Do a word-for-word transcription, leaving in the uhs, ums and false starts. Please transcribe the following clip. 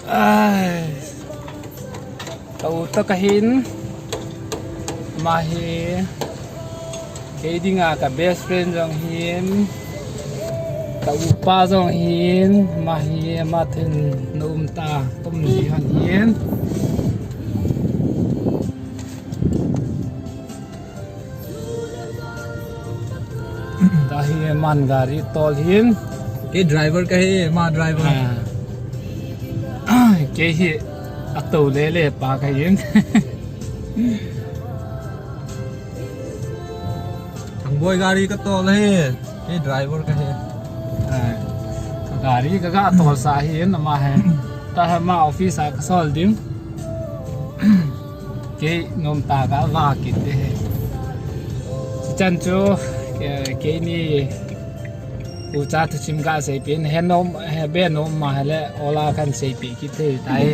Ai. Ka u toh kahin. Ama hi kei dinga ka best friend jong hin. Ka upa jong hin. Ama hi ama thin nom ta. Tum ji han hin. Tua hi aman gari tol hin. Kei driver kahi, ama driver. Ah. Kei hi atou lele pa kahin. Thang boi gari katol hi. Kei driver kahi. Ah. Gari kaga tol sa hin ama hi. Tua hi ama office a kasol ding. Kei nom ta kava kit te hi. Chichan chu, ke-, keini ucha thusim kaseipi, he nom, he be nom ma hile, ola kan seipi kit te tai.